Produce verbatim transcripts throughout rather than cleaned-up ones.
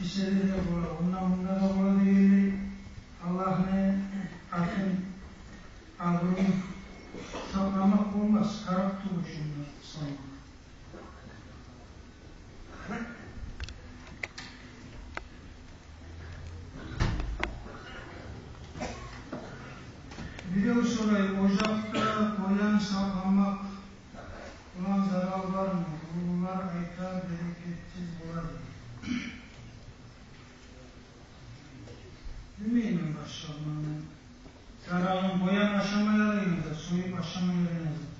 Гьадислерде де бола, онда-мунда да бола дегенлей, Аллагьны атын, абурун сакъламакъ болмас, гьарап тюгюл шунда салмакъ. Бирев сорай: ожакъда къоян сакъламакъ булан зарал бармы? Уллулар айта, берекетсиз бола дей. Билмеймен башгъа муну заралын. Къоян ашама ярайгъан зат, союп ашама ярайгъан зат.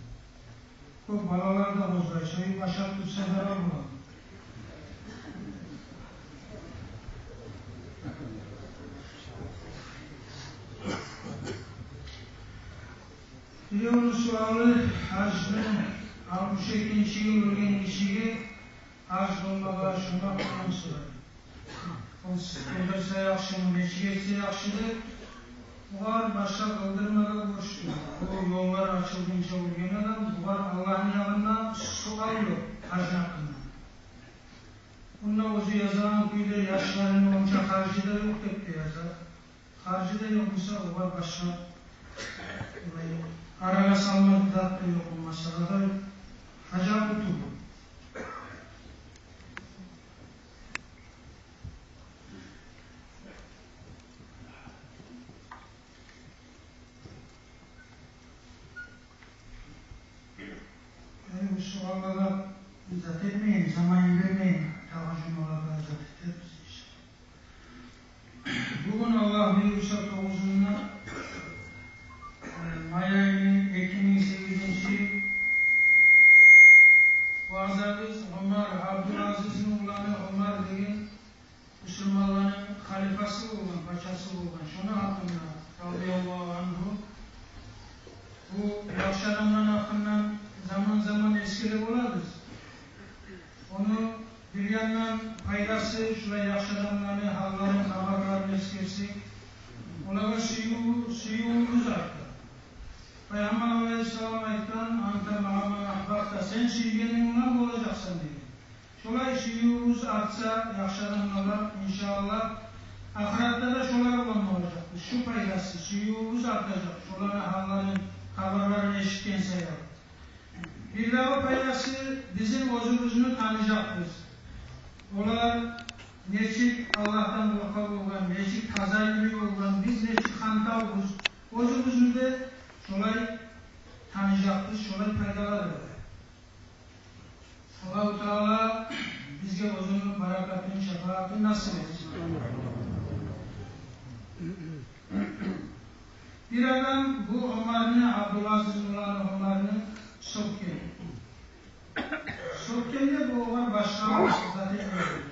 Кёп балалар да къозгъай, союп ашап турса зарал бола. Биревню суалы: гьажны алтмыш экинчи йыл оьлген гишиге гьаж къылмагъа шунда къоян сорай. Ол сиз къылдырса яхшымы, нечик этсе яхшы деп, бугъар башгъа къылдырмагъа борчлу. Бу ёллар ачылгъынча оьлген адам, бугъар Аллагьны ягъындан суал ёкъ гьажны гьакъындан. Мунда оьзю язагъан кюйде яшларыны онча харжы да ёкъ деп де яза. Харжы да ёкъ буса, огъар башгъа, олай, арагъа салма зат да ёкъ, масъала да гьажатлы тюгюл. Яни бу суаллагъа зат этмейин, заман бермейин, дагъы жумаларда зат этербиз иншаллагь. Бугюн, Аллагь буюрса, тогъузунда, э, май айыны, эки минг сегизинчи йыл, вагъзабыз Омар, Абдулазизни уланы Омар деген бусурманланы халифасы болгъан, пачасы болгъан, шону гьакъында, радияллагьу ангьу. Бу яхшы адамланы гьакъындан заман-заман эсгере болабыз. Ону бир яндан пайдасы, шулай яхшы адамланы гьалларын, хабарларын эсгерсек, олагъа сююв, сюювюбюз арта. Пайхаммар алайгьиссалам айтгъан: «Анта маъа ман агьбабта», сен сюйгенинг булан болажакъсан деген. Шолай сюювюбюз артса, яхшы адамлар, иншаллагь, ахыратда да шолар булан болажакъбыз. Шу пайдасы, сюювюбюз артажакъ, шоланы гьалларын, хабарларын эшитген саялы. Бир дагъы пайдасы, бизин оьзюбюзню таныжакъбыз. Олар нечик Аллагьдан къоркъа болгъан, нечик таза юрек болгъан, биз нечик хантавбуз, оьзюбюзню де шолай таныжакъбыз, шолай пайдалар бар. Аллагьу Таала бизге оьзюню баракатын, шапаатын насип этсин. Бир адам бу Омарны, Абдулазизни уланы Омарны сёкген. Сёкгенде бу огъар башгъа зат этмеген.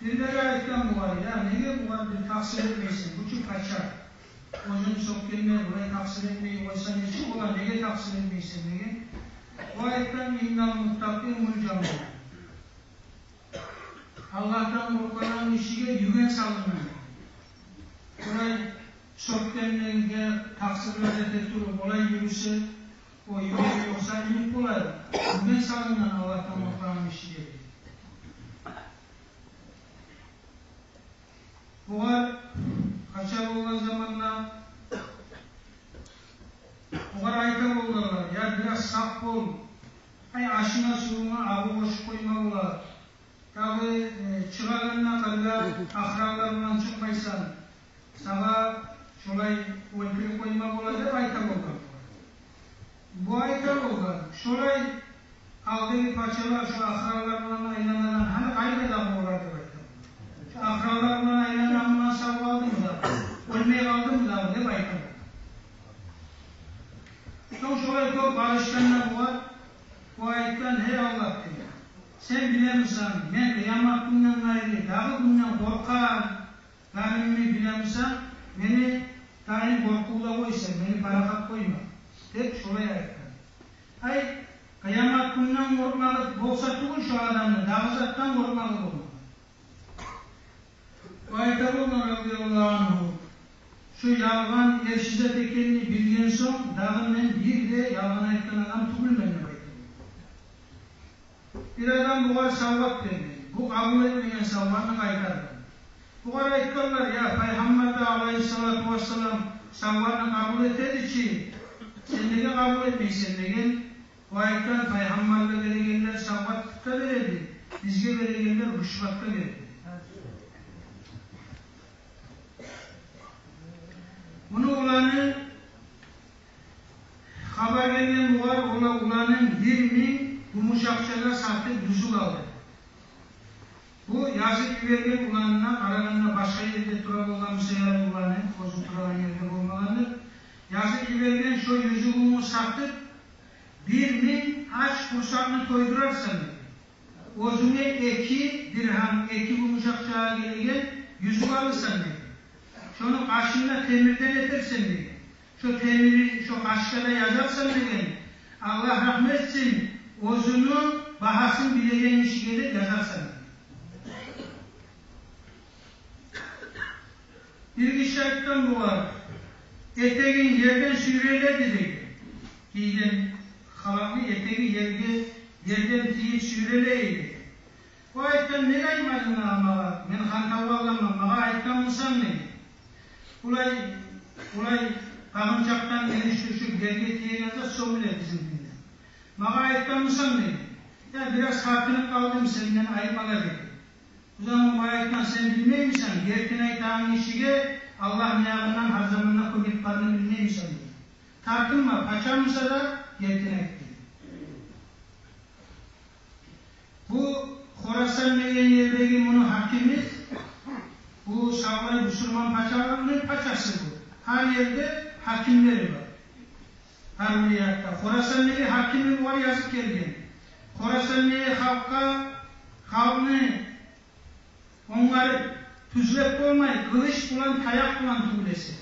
Бирлери айтгъан бугъар: «Я, неге бугъар бир такъсыр этмейсен? Бу чу пача. Оьзюн сёкгенде булай такъсыр этмей къойса, нечик бола, неге такъсыр этмейсен?» — деген. О айтгъан: «Иннал муттакъи мулжамун». Аллагьдан къоркъагъан гишиге юген салынгъан. Булай сёкгенлеге такъсырлар эте туруп, олай юрюсе, о югени ёкъса, инип болар. Юген салынгъан Аллагьдан къоркъагъан гишиге. Огъар къача болгъан заманда огъар айта болгъанлар: «Я, бираз сакъ бол. Ай, ашынга, сувунга агъу къошуп къойма бола. Дагъы, э, чыгъагъанда къыргъа, ахыранлар булан чыкъмайсан. Сагъа шолай оьлтюрюп къойма бола», — деп айта болгъан. Бу айта болгъан: «Шолай алдагъы пачалар шо ахыранлар булан айланагъан, гьали къайда дагъы олар?» — деп айта болгъан. «Шо ахыранлар булан айланагъанымдан сав къалдымы дагъы? Оьлмей къалдымы дагъы?» — деп айта болгъан. Сонг шолай кёп къарышгъанда бугъар, бу айтгъан: «Гьей Аллагь, — деген, — сен билемисен, мен къыямат гюнден къайры дагъы гюнден къоркъагъан адамымны билемисен, мени дайым къоркъувда къой сен, мени парахат къойма», — деп шолай айтгъан. Ай, къыямат гюнден къоркъмагъы болса тюгюл шо адамны, дагъы затдан къоркъмагъы болмагъан. О айта болгъан, радияллагьу ангьу: «Шо ялгъан, эрши зат экенни билген сонг, дагъы мен бир де ялгъан айтгъан адам тюгюлмен», — деп айта болгъан. Бир адам бугъар савгъат берген. Бу къабул этмеген савгъатны къайтаргъан. Бугъар айтгъанлар: «Я, Пайхаммар да, алайгьиссалату вассалам, савгъатны къабул эте эди чи, сен неге къабул этмейсен?» — деген. Бу айтгъан: «Пайхаммаргъа берегенлер савгъатда бере эди, бизге берегенлер рушватда бере эди». Муну уланы хабар гелген бугъар, ола уланын бир минг гюмюш акъчагъа сатып, юзюк алды. Бу язып йиберген уланына къарагъанда, башгъа ерде тура болгъан буса ярай уланы, оьзю турагъан ерде болмагъандыр. Язып йиберген: «Шо юзюгюнгню сатып, бир минг ач къурсакъны тойдурарсан, — деген. — Оьзюнге эки диргьам, эки гюмюш акъчагъа гелеген юзюк алырсан, — деген. — Шону къашын да темирден этерсен, — деген. — Шо темирни шо къашгъа да язарсан, — деген. — Аллагь рагьму этсин оьзюню багьасын билеген гишиге», — деп язарсан, — деген. Бир гиши айтгъан бугъар: «Этегинг ерден сюйреледи, — деген. — Гийген халатны этеги ерге, ерден тийип сюйрелей», — деген. Бу айтгъан: «Неге айтмадынг магъа? Мен хантав къалгъанман, магъа айтгъанмысан?» — деген. Булай, булай тагъынчакъдан гелип тюшюп ерге тиеген зат сёмюле бизин динде. «Магъа айтгъанмысан?» — деген. «Я, бираз тартынып къалдым сенден айтмагъа», — деген. Бу заман бу айтгъан: «Сен билмеймисен, гертини айтагъан гишиге Аллагьны ягъындан гьар заманда кёмек барын билмеймисен?» — деген. «Тартынма, пачамыса да, гертини айт», — деген. Бу Хорасан деген ердеги муну гьакими, бу савлай бусурман пачалыкъны пачасы бу. Гьар ерде гьакимлери бар. Гьар вилаятда. Хорасандагъы гьакими бугъар язып гелген. Хорасандагъы халкъгъа, халкъны онгарып, тюзлеп болмай, къылыч булан, таякъ булан тюгюл эсе.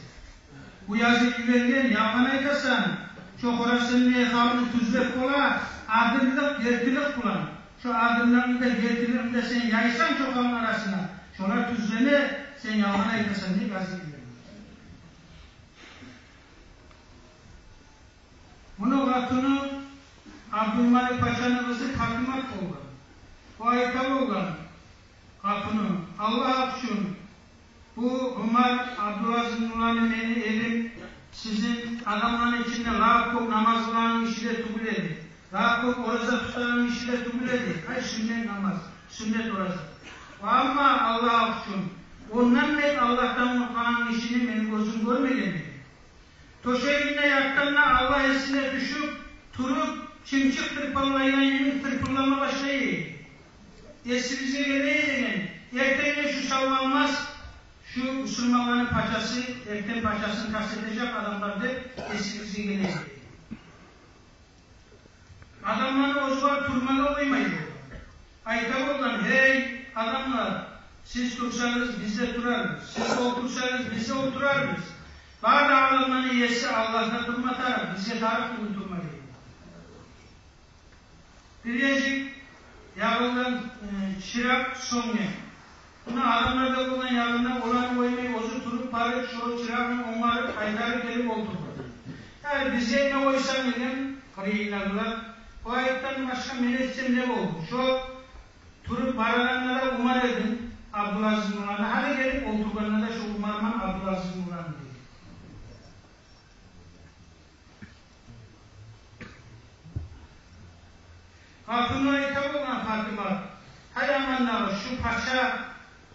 Бу язып йиберген: «Ялгъан айтасан, шо Хорасандагъы халкъны тюзлеп бола адиллик, гертилик булан. Шо адилликни де, гертиликни де сен яйсанг шо халкъны арасына, шолар тюзлене, сен ялгъан айтасан», — деп язып йиберген. Муну къатыны Абдулмалик пачаны къызы Патимат болгъан. О айта болгъан, къатыны: «Аллагь учун, бу Умар Абдулазизни уланы мени эрим, сизин адамланы ичинде лап кёп намаз къылагъан гиши де тюгюл эди, лап кёп ораза тутагъан гиши де тюгюл эди. Ай, сюннет намаз, сюннет ораза. Амма Аллагь учун, ондан бек Аллагьдан къоркъагъан гишини мен гёзюм гёрмеген», — деген. Тёшегинде ятгъанда Аллагь эсине тюшюп, туруп, чымчыкъ тырпаллайгъан йимик тырпыллама башлай. «Эсибизге гелей, — деген, — эртенге шу савланмас, шу бусурманланы пачасы эртен пачасын тас этежек адамлар», — деп эсибизге гелей. Адамланы оьзю бар турмагъа къоймай болгъан. Айта болгъан: «Гьей, адамлар, сиз турсагъыз, биз де турарбыз. Сиз олтурсагъыз, биз де олтурарбыз. Бары да адамланы еси Аллагь да турма тарыкъ, бизге тарыкъ тюгюл турма», — деген. Бир гече ягъылгъан, э, чыракъ сёнген. Муна адамлар да болгъан янында, оланы къоймай, оьзю туруп барып, шо чыракъны онгарып, къайтарып гелип олтурду. «Гьали бизге этме къойсанг, — деген къырыйындагъылар, — бу айтгъан башгъа мен этсем не болду? Шо туруп барагъанда да Умар эдим, Абдулазизни уланы, гьали гелип олтургъанда да шо Умарман, Абдулазизни уланы», — деген. Къатыны айта болгъан, Патимат: «Гьай, аман дагъы, шу пача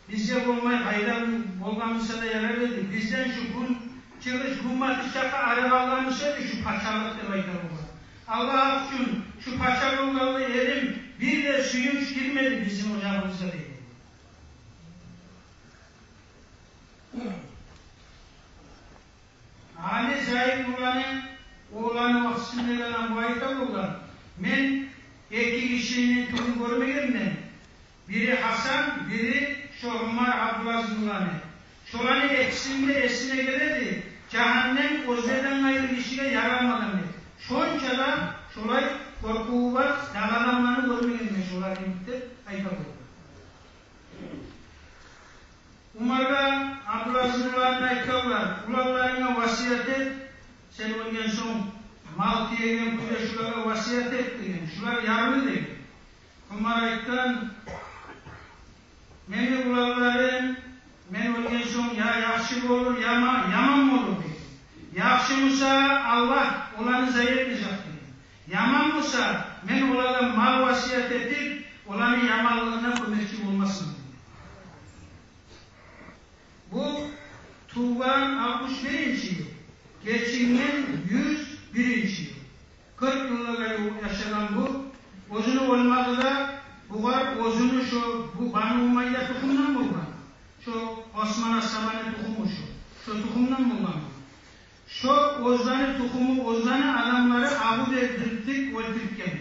бизге болмай, къайда болгъан буса да ярар эди. Бизден шу гюн чыгъыш, гюнбатыш якъгъа арек алгъан буса эди шу пачалыкъ», — деп айта болгъан. «Аллагь учун, шу пача болгъанлы эрим бир де сююнч гирмеди бизин ожагъыбызгъа», — дейди. Али Зайыт уланы, уланы вакътисинде гелген, бу айта болгъан: «Мен эки гишини тюгюл гёрмегенмен, бири Гьасан, бири шо Умар Абдулазизни уланы. Шоланы экисини де эсине геледи, жагьаннем оьзлерден къайры гишиге ярамагъан деп. Шонча да шолай къоркъуву бар, дагъы адамланы гёрмегенмен шоланы», — деп айта болгъан. Умаргъа Абдулазизни уланы айтгъанлар: «Уланларынга васият эт, сен оьлген сонг, мал тиеген кюйде шулагъа васият эт, — деген, — шулар ярлы», — деген. Умар айтгъан: «Мени уланларым мен оьлген сонг я яхшы болур, я ма-, яман болур», — деген. «Яхшы буса, Аллагь оланы зая этежек», — деген. «Яман буса, мен олагъа мал васият этип, оланы яманлыгъына кёмекчи болмасман», — деген. Бу тувгъан алтмыш биринчи йыл, гечинген юз биринчи йыл. Къыркъ йыллагъа ювукъ яшагъан бу. Оьзюню оьлмагъы да бугъар оьзюню шо, бу Бану Умайя тухумдан болгъан. Шо Осман асгьабаны тухуму шо. Шо тухумдан болгъан бу. Шо оьзлени тухуму, оьзлени адамлары агъу бердиртип оьлтюртген.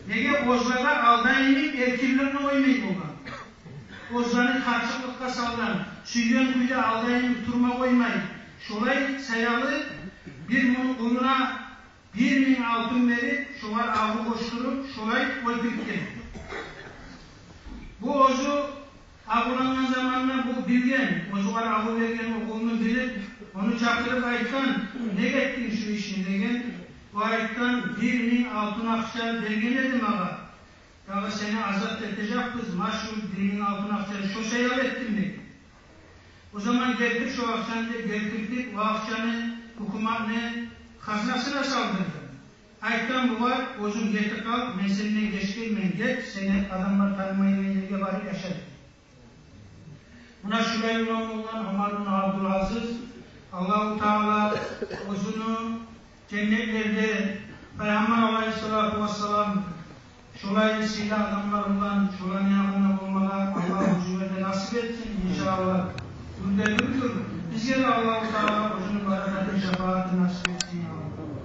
Неге? Оьзлеге алда йимик эркинликни къоймай болгъан. Оьзлени тарчыкълыкъгъа салгъан, сюйген кюйде алда йимик турма къоймай. Шолай саялы бир муну къулуна бир минг алтын берип, шогъар агъу къошдуруп, шолай оьлтюртген. Бу оьзю агъулангъан заманда бу билген, оьзюгъар агъу берген о къулну билип, ону чакъырып айтгъан: «Неге этдинг шу ишни?» — деген. Бу айтгъан: «Бир минг алтын акъча берген эди магъа. Дагъы сени азат этежекбиз, ма шу бир минг алтын акъчаны шо саялы этдим», — деген. О заман гелтир шо акъчаны деп гелтиртип, о акъчаны гьукуматны хазнасына салдыргъан. Айтгъан бугъар: «Оьзюнг гетип къал, мен сенден гечгенмен, гет, сени адамлар танымайгъан ерге барып яша», — деген. Муна шулай улан болгъан Умар бин Абдулазиз. Аллагьу Таала оьзюню женнетлерде Пайгъамбар алайгьиссалату вассалам шолай сыйлы адамлар булан, шоланы янында болмагъа Аллагь оьзюне де насип этсин, иншааллагь. Бир де бирдир. Бизге де Аллагьу Таала оьзюню баракатын, шапаатын насип этсин, я Аллагь.